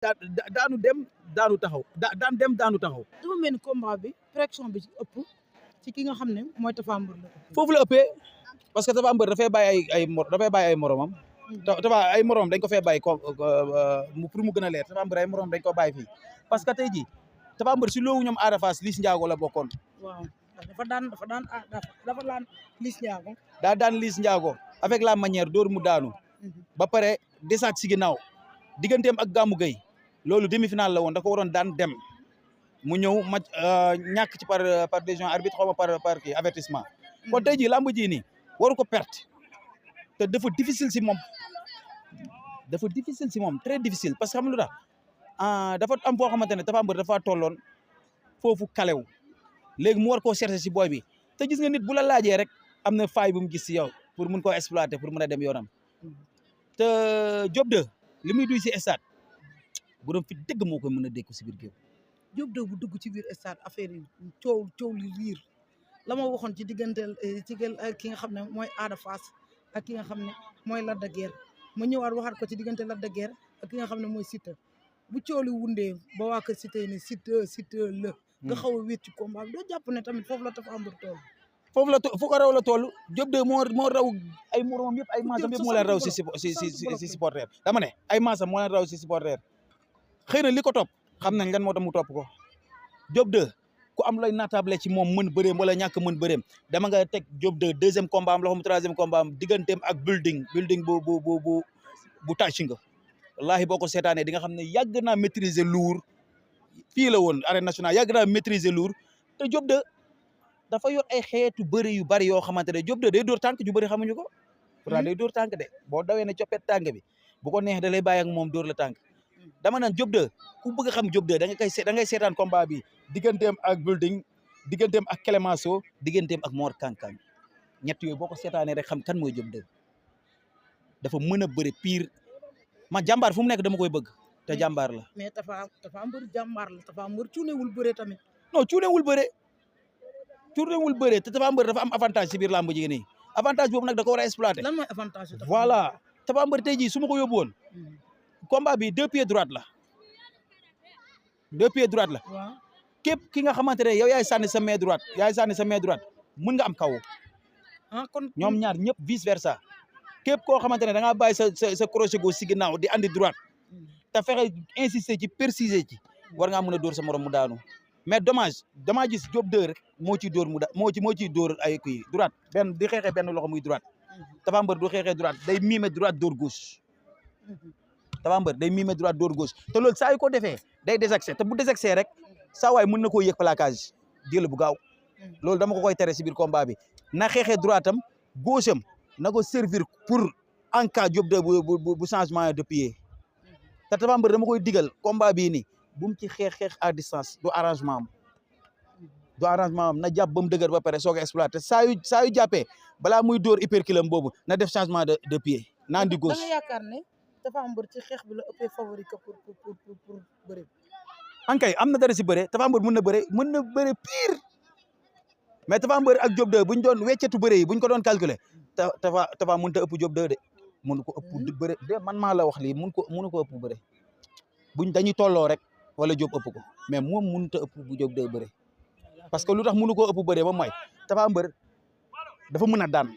daanu dem daanu taxaw daan dem daanu taxaw. dafa mel ni combat bi pression bi ci ëpp ci ki nga xam ne mooy Tapha Mbeur la. foofu la ëppee parce que Tapha Mbeur dafay bàyyi ay moromam. Tapha ay moromam dañ ko fee bàyyi pour mu gën a leer Tapha Mbeur ay moromam dañ ko bàyyi fii parce que tey jii Tapha Mbeur si loowu ñoom Ada Fass Liss Ndiago la bokkoon. waaw dafa daan Liss Ndiago. daa daan Liss Ndiago avec la manière dóor mu daanu. ba pare desaat si ginnaaw digganteem ak Gamou Gueye loolu demi-finale la woon da ko waroon daan dem mu ñëw match ñàkk ci par décision arbitre xaw ma par kii avertissement. kon tey jii lamb ji nii waru ko perte te dafa difficile si moom très difficile parce que xam nga lu tax dafa am foo xamante ne Tapha Mbeur dafa tolloon foofu kalew léegi mu war koo chercher si booy bi te gis nga nit bu la laajee rek am na faay bu mu gis si yow pour mun koo exploiter pour mun a dem yoonam te Diop 2 li muy duy si stade bu doon fi dëgg moo koy mën a dékku si biir géew. Diop 2 bu dugg ci biir stade affaire yi coow li riir la ma waxoon ci digganteel ci ki nga xam ne mooy Ada Fass ak ki nga xam ne mooy Lac de Guiers ma ñëwaat waxaat ko ci diggante Lac de Guiers ak ki nga xam ne mooy Siteu bu coow li wundee ba waa kër Siteu ne Siteu la nga xaw a wéet ci combat bi doo jàpp ne tamit foofu la Tapha Mbeur toll. foofu la fu ko raw la toll Diop 2 moo raw ay moromam yëpp ay maasam yëpp moo leen raw si supporter dama ne ay maasam moo leen raw si supporter xëy na li ko topp xam nañ lan moo tax mu topp ko Diop 2 ku am lay naatable ci moom mën bëreem wala ñàkk mën bëreem dama nga teg Diop 2 deuxième combat am la xam troisième combat am digganteem ak building bu tàcc nga wallaahi boo ko seetaanee di nga xam ne yàgg naa maîtriser lourd fii la woon arène nationale yàgg naa maîtriser lourd te Diop 2 dafa yor ay xeetu bëri yu bëri yoo xamante ne Diop 2 day dóor tànk ju bëri xamuñu ko pourtant day dóor tànk de boo dawee ne coppet tànk bi bu ko neex da lay bàyyi ak moom dóor la tànk dama naan Diop 2 ku bëgg a xam Diop 2 da ngay seetaan combat bi digganteem ak building digganteem ak Clémenceau digganteem ak Mor Kankang ñett yooyu boo ko seetaanee rek xam kan mooy Diop 2 dafa mën a bëri pire ma jàmbaar fu mu nekk dama koy bëgg te jàmbaar la. mais Tapha Mbeur jàmbaar la Tapha Mbeur cuunewul bëre tamit. non cuunewul bëre te Tapha Mbeur dafa am avantage si biir làmb ji nii avantage boobu nag da ko war a exploiter. lan mooy avantage voilà Tapha Mbeur tey jii su ma ko yóbbu woon combat bi 2 pieds droite la 2 pieds droite la. waaw képp ki nga xamante ne yow yaay sànni sa main droite mën nga am kaw. kon ñoom ñaar ñëpp vice versa képp koo xamante ne da ngaa bàyyi sa crochet gauche si ginnaaw di andi droite te fexe insister ci persister ci war ngaa mën a dóor sa morom mu daanu mais dommage damaa gis Diop 2 rek moo ciy dóor moo ciy dóor ay kii droite benn di xeexee benn loxo muy droite Tapha Mbeur du xeexee droite day miime droite dóor gauche Tapha Mbeur day miime droite dóor gauche te loolu saa yu ko defee day désaxé te bu désaxé rek saa waay mën na koo yëg plaquage jël bu gaaw loolu dama ko koy tere si biir combat bi na xeexee droite am gauche am na ko servir pour en cas Diop 2 bu changement de pied te Tapha Mbeur dama koy digal combat bii nii bu mu ci xeex à distance du arrangement am na jàpp ba mu dëgër ba pare soog a exploité saa yu jàppee balaa muy dóor hyperculum boobu na def changement de pied naan di gauche. da nga yaakaar ne Tapha Mbeur ci xeex bi la ëppee favori que pour bëre. ankay am na dara si bëre Tapha Mbeur mën na bëre pire mais Tapha Mbeur ak Diop 2 buñ doon weccetu bëre yi buñ ko doon calculer Tapha mënut a ëpp Diop 2 de mënu ko ëpp bëre de man maa la wax lii mënu ko ëpp bëre buñ dañuy tolloo rek wala Diop ëpp ko mais moom mënut a ëpp bu Diop 2 bëre parce que lu tax mënu koo ëpp bëre ba mooy Tapha Mbeur dafa mën a daan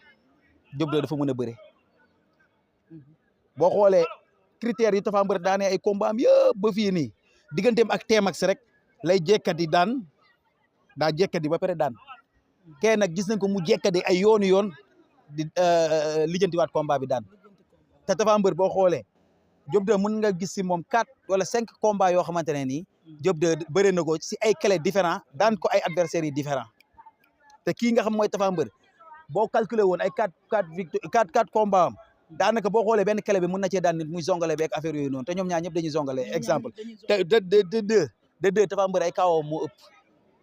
Diop 2 dafa mën a bëre boo xoolee critères yi Tapha Mbeur daanee ay combat am yëpp ba fii nii digganteem ak Tmax rek lay jekkati daan daa jekkati ba pare daan kee nag gis nañ ko mu jekkati ay yoon di lijjantiwaat combat bi daan te Tapha Mbeur boo xoolee Diop 2 mën nga gis si moom 4 wala 5 combats yoo xamante ne nii Diop 2 bëre na ko si ay clés différents daan ko ay adversaires yi différents te kii nga xam mooy Tapha Mbeur boo calculé woon ay 4 combats am daanaka boo xoolee benn clé bi mën na cee daan nit muy zongale beeg affaire yooyu noonu te ñoom ñaar ñëpp dañuy zongale exemple te de deux Tapha Mbeur ay kaawoo moo ëpp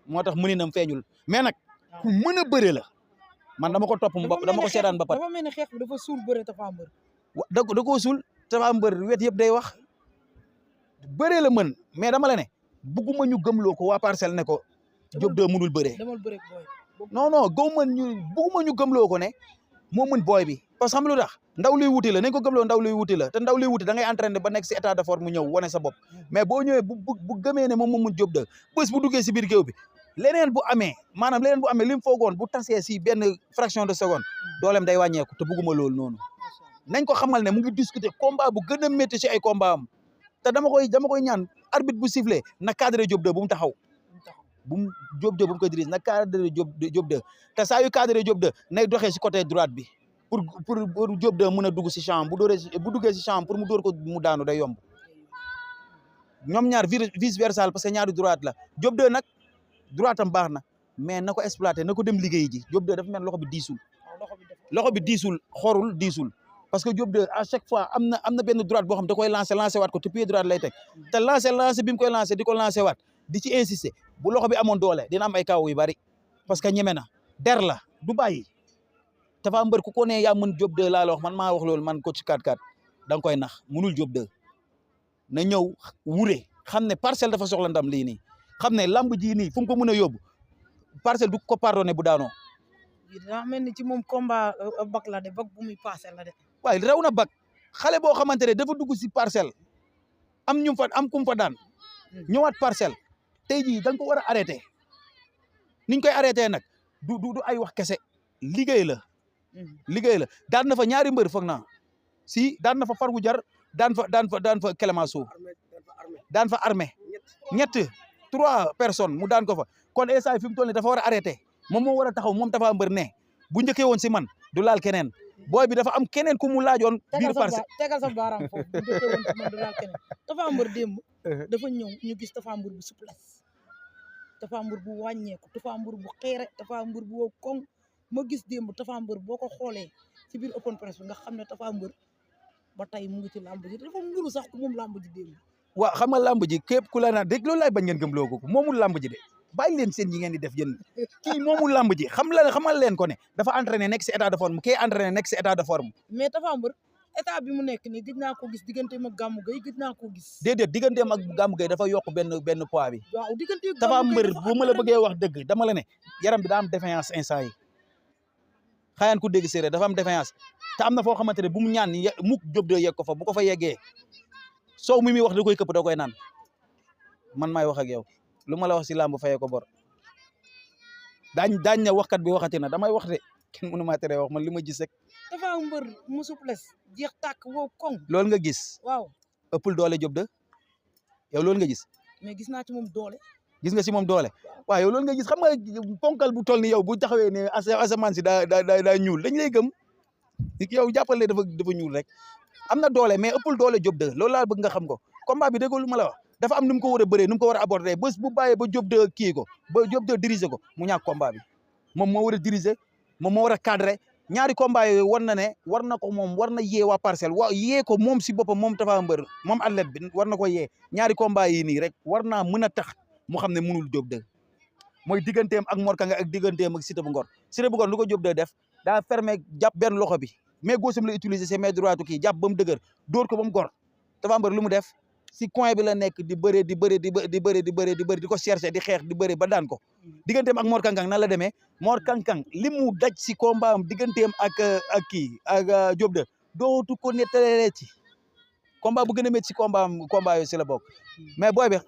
moo tax mëninam feeñul mais nag ku mën a bëre la man dama ko topp dama ko seetaan ba pat dafa mel ni xeex bi dafa suul bëre Tapha Mbeur da koo suul Tapha Mbeur wet yëpp day wax bëree la mën mais dama la ne bugguma ñu gëmloo ko waa parcelle ne ko Diop 2 mënul bëree non bugguma ñu gëmloo ko ne moo mën booy bi parce que xam lu tax ndaw luy wuti la nañ ko gëmloo ndaw luy wuti la te ndaw luy wuti da ngay entraîné ba nekk si état de forme mu ñëw wane sa bopp mais boo ñëwee bu gëmee ne moom moo mën Diop 2 bés bu duggee si biir géew bi leneen bu amee maanaam leneen bu amee li mu foogoon bu tasee si benn fraction de seconde dooleem day wàññeeku te bugguma loolu noonu nañ ko xamal ne mu ngi discuter combat bu gën a métti si ay combat am te dama koy ñaan arbitre bu sifflé na cadré Diop 2 bu mu taxaw Diop 2 bu mu ko dirige na cadré Diop 2 te saa yu cadré Diop 2 nay doxee si côté droite bi pour Diop 2 mën a dugg si champ bu duggee si champ pour mu dóor ko mu daanu day yomb ñoom ñaar vice versa parce que ñaari droite la Diop 2 nag droite am baax na mais na ko exploité na ko dem liggéey ji Diop 2 dafa mel loxo bi diisul xorul diisul parce que Diop 2 à chaque fois am na benn droite boo xam da koy lancé waat ko te pied droite lay teg te lancé bi mu koy lancé di ko lancé waat di ci insister bu loxo bi amoon doole dina am ay kaw yu bari parce que ñeme na der la du bàyyi Tapha Mbeur ku ko ne yaa mën Diop 2 laa la wax man maa wax loolu man ko ci 4-4 da nga koy nax munul Diop 2 na ñëw wure xam ne parcelle dafa soxla ndam lii nii xam ne lamb ji nii fu mu ko mën a yóbbu parcelle du ko pardonné bu daanoo. daa mel ni ci moom combat bak la de bak bu muy passé la de. waaye raw na bak xale boo xamante ne dafa dugg si parcelle am kum fa daan ñëwaat parcelle tey jii da nga ko war a arrêté niñ koy arrêté nag du ay wax kese liggéey la. liggéey la daan na fa ñaari mbër foog naa si daan na fa Fargu Jar daan fa Clémenceau daan fa armée ñett 3 personnes mu daan ko fa kon instant fi mu toll nii dafa war a arrêté moom moo war a taxaw moom Tapha Mbeur ne bu njëkkee woon si man du laal keneen booy bi dafa am keneen ku mu laajoon biir parcelle tegal sa baaraam foofu bu njëkkee woon si man du laal keneen Tapha Mbeur démb dafa ñëw ñu gis Tapha Mbeur bu souplesse Tapha Mbeur bu wàññeeku Tapha Mbeur bu xeere Tapha Mbeur bu wow koŋ ma gis démb Tapha Mbeur boo ko xoolee ci biir open press bi nga xam ne Tapha Mbeur ba tey mu ngi ci làmb ji dafa nguru sax ku moom làmb ji démb waaw xam nga làmb ji képp ku la naan dégg loolu laay bañ ngeen gëm loo ko moomul làmb ji de bàyyi leen seen yi ngeen di def yéen kii moomul làmb ji xamal leen ko ne dafa entraîné nekk si état de forme kii entraîné nekk si état de forme mais Tapha Mbeur état bi mu nekk nii gëj naa ko gis digganteem ak Gamou Gueye gëj naa ko gis déedéet digganteem ak Gamou Gueye dafa yokk benn poids bi waaw digganteem Tapha Mbeur bu ma la bëggee wax dëgg dama la ne yaram bi daa am défaillance instant yi xayaan ku dégg séeréer dafa am défaillance te am na foo xamante ne bu mu ñaan mukk Diop 2 yegg ko fa bu ko fa yeggee soow mi muy wax da koy këpp da koy naan man maay wax ak yow lu ma la wax si làmb fayee ko bor daañ ne waxkat bi waxati na damay wax de kenn mënu maa tere wax man li ma gis rek. Tapha Mbeur mu souplesse jeex tàkk wow koŋ. loolu nga gis. waaw ëppul doole Diop 2 yow loolu nga gis. mais gis naa ci moom doole. gis nga si moom doole waaw yow loolu nga gis xam nga ponkal bu toll ni yow bu taxawee ne asamaan si daa ñuul dañ lay gëm yow jàppale dafa ñuul rek am na doole mais ëppul doole Diop 2 loolu laa bëgg nga xam ko combat bi dégg lu ma la wax dafa am nu mu ko war a bëree nu mu ko war a aborder bés bu bàyyee ba Diop 2 kii ko ba Diop 2 diriger ko mu ñàkk combat bi moom moo war a diriger moom moo war a cadrer ñaari combat yooyu war na ne war na ko moom war na yee waa parcelle yee ko moom si boppam moom Tapha Mbeur moom athlète bi war na ko yee ñaari combat yi nii rek war naa mën a tax mu xam ne mënul Diop 2 mooy digganteem ak Mor Kanga ak digganteem ak Siteu bu Ngor Siteu bu Ngor lu ko Diop 2 def daa fermé jàpp benn loxo bi mais gauche la utiliser ses mains droite kii jàpp ba mu dëgër dóor ko ba mu gor Tapha Mbeur lu mu def si coin bi la nekk di bëre di ko chercher di xeex di bëre ba daan ko digganteem ak Mor Kankang nan la demee Mor Kankang li mu daj si combat am digganteem ak Diop 2 dootu ko nettalee ci combat bu gën a métti si combat yooyu si la bokk mais booy bi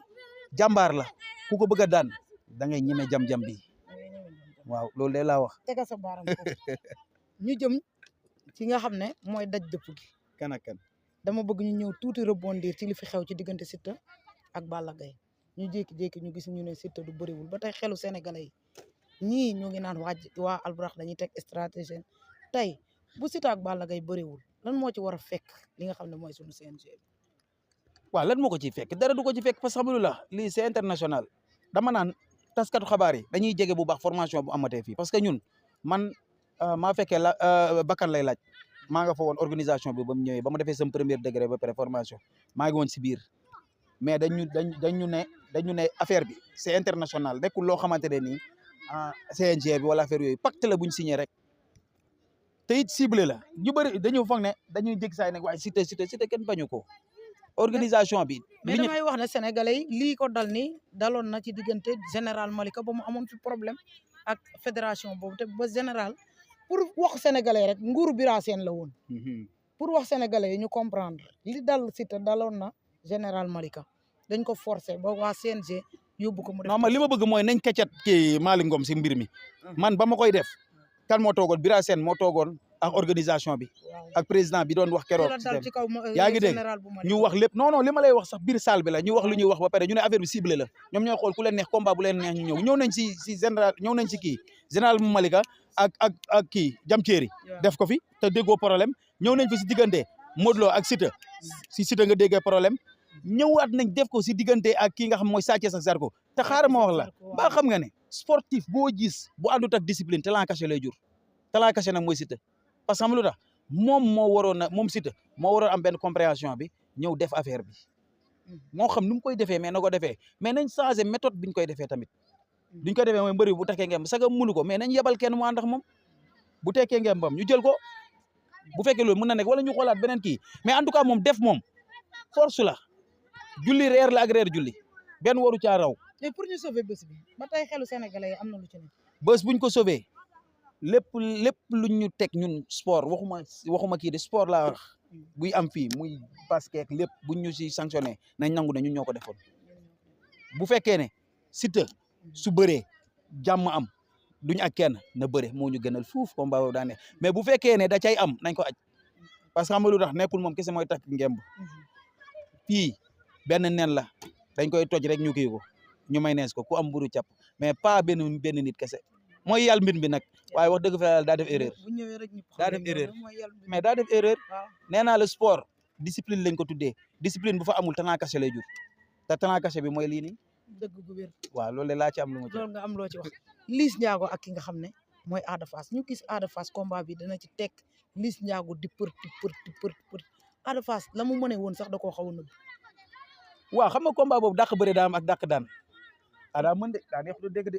jàmbaar la ku ko bëgg a daan da ngay ñeme jam-jam bi waaw loolu de laa wax. tegal sa baaram foofu ñu jëm ci nga xam ne mooy daj dëpp gi. kan ak kan. dama bëgg ñu ñëw tuuti rebondir ci li fi xew ci diggante Siteu ak Balla Gaye ñu jékki-jékki ñu gis ñu ne Siteu du bëriwul ba tey xelu sénégalais yi ñii ñu ngi naan waa Alburax dañuy teg stratégie tey bu Siteu ak Balla Gaye bëriwul lan moo ci war a fekk li nga xam ne mooy sunu CNG. waaw lan moo ko ciy fekk dara du ko ci fekk parce que alhamdulilah lii c'est international dama naan taskatu xabaar yi dañuy jege bu baax formation bu amatee fii parce que ñun man maa fekkee la bakkan lay laaj maa nga fa woon organisation bi ba mu ñëwee ba mu defee sama premier degré ba pare formation maa ngi woon si biir mais dañu ne affaire bi c'est international nekkul loo xamante ne nii CNG bi wala affaire yooyu pacte la bu ñu signé rek te it ciblé la ñu bëri dañu foog ne dañuy jég saay nag waaye Siteu kenn bañu ko organisation bi. mais damay wax ne sénégalais yi lii ko dal ni daloon na ci diggante général Malika ba mu amoon fi problème ak fédération boobu te ba général pour wax sénégalais rek nguuru Bira Sène la woon pour wax sénégalais yi ñu comprendre li dal Siteu daloon na général Malika dañ ko forcer ba waa CNG yóbbu ko mu def non man li ma bëgg mooy nañ keccat kii Malick Ngom si mbir mi man ba ma koy def kan moo toogoon Bira Sène moo toogoon ak organisation bi ak président bi doon wax keroog yaa ngi dégg ñu wax lépp non non li ma lay wax sax biir salle bi la ñu wax lu ñuy wax ba pare ñu ne affaire bi ciblé la ñoom ñooy xool ku leen neex combat bu leen neex ñu ñëw nañ si général ñëw nañ si kii général mu Malika ak kii jam ceeri def ko fi te déggoo problème ñëw nañ fi si diggante Modou Lo ak Siteu si Siteu nga déggee problème ñëwaat nañ def ko si diggante ak kii nga xam mooy Sa Thiès ak Zarko te xaaral ma wax la ba xam nga ne sportif boo gis bu àndut ak discipline talent caché lay jur talent caché nag mooy Siteu parce que xam lu tax moom moo waroon a moom Siteu moo waroon am benn compréhension bi ñëw def affaire bi moo xam nu mu koy defee mais na ko defee mais nañ changé méthode bi ñu koy defee tamit duñ ko defee mooy mbëri bu tekkee ngem saga mënu ko mais nañ yebal kenn mu ànd ak moom bu tekkee ngem bam ñu jël ko bu fekkee loolu mën na nekk wala ñu xoolaat beneen kii mais en tout cas moom def moom force la julli reer la ak reer julli benn waru caa raw. mais pour ñu sauver bés bi ba tey xelu sénégalais yi am na lu ci ne. bés buñ ko sauver lépp luñ ñu teg ñun sport waxuma kii de sport laa wax buy am fii muy basket lépp buñ ñu si sanctionné nañ nangu ne ñun ñoo ko defoon bu fekkee ne Siteu su bëree jàmm am duñ ak kenn na bëre moo ñu gënal fuuf combat boobu daa ne mais bu fekkee ne da cay am nañ ko aj parce que xam nga lu tax nekkul moom kese mooy takk ngemb fii benn nen la dañ koy toj rek ñu kii ko ñu may nees ko ku am mburu càpp mais pas benn nit kese mooy yàlla mbir bi nag waaye wax dëgg fa yàlla daa def erreur mais daa def erreur nee naa la sport discipline lañ ko tuddee discipline bu fa amul talent caché lay jur te talent caché bi mooy lii nii dëgg gu wér waaw loolu laa ci am lu ma ci loolu nga am loo ci wax Liss Ndiago ak ki nga xam ne mooy Ada Fass ñu gis Ada Fass combat bi dana ci teg Liss Ndiago di për Ada Fass la mu mënee woon sax da koo xaw a nëbb waaw xam nga combat boobu dàq bëre daam ak dàq daan Ada mën de daa neexut a dégg de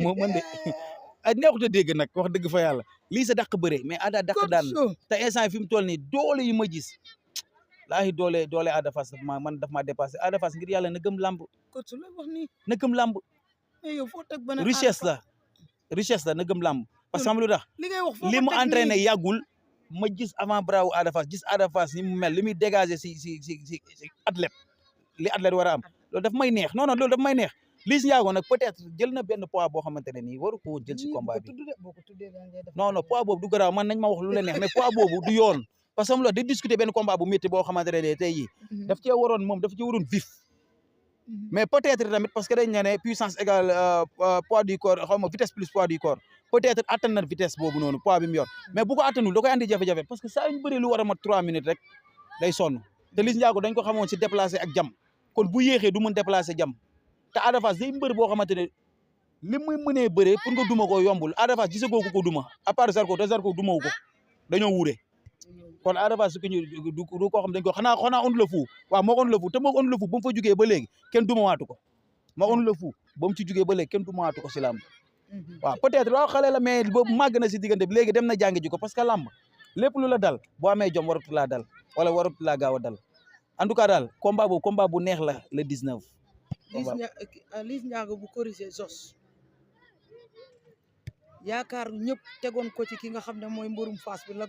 moo mën de a neexut a dégg nag wax dëgg fa yàlla lii sa dàq bëre mais Ada dàq daan te instant yi fi mu toll nii doole yi ma gis laahi doole Ada Fass daf ma dépassé Ada Fass ngir yàlla na gëm làmb coach la wax nii na gëm làmb yow foo teg benn richesse la na gëm làmb parce que xam lu tax li mu entraîné yàggul ma gis avant bravo Ada Fass gis Ada Fass ni mu mel li muy dégager si athlète li athlète war a am loolu daf may neex non loolu daf may neex Liss Ndiago nag peut-être jël na benn poids boo xamante ne nii waru ko woon jël si combat bi non poids boobu du garaaw man nañ ma wax lu leen neex mais poids boobu du yoon parce que xam nga day discuter benn combat bu métti boo xamante ne tey jii daf cee waroon vif mais peut-être tamit parce que dañ ne puissance égale poids du corps xaw ma vitesse plus poids du corps peut-être attan na vitesse boobu noonu poids bi mu yor mais bu ko attanul da koy andi jafe-jafe parce que saa yu ñu bëree lu war a mat 3 minutes rek day sonn te Liss Ndiago dañ ko xamoon si déplacé ak jam kon bu yéexee du mën déplacé jam te Ada Fass day mbër boo xamante ne li muy mënee bëree pour nga duma ko yombul Ada Fass gisagoo ko duma à part Zarko te Zarko dumawu ko dañoo wuure kon Ada Fass su ko ñu du koo xam dañ ko xanaa on le fou waaw moo on le fou te moo on le fou ba mu fa jugee ba léegi kenn dumawaatu ko moo on le fou ba mu ci jugee ba léegi kenn dumawaatu ko si làmb waaw peut-être waaw xale la mais boobu màgg na si diggante bi léegi dem na jàngi ji ko parce que làmb lépp lu la dal boo amee jom waratu laa dal wala waratu laa gaaw a dal en tout cas daal combat bu neex la le 19. Liss Ndiago bu corrigé Zos yaakaar ñëpp tegoon ko ci ki nga xam ne mooy mbërum Fass bi la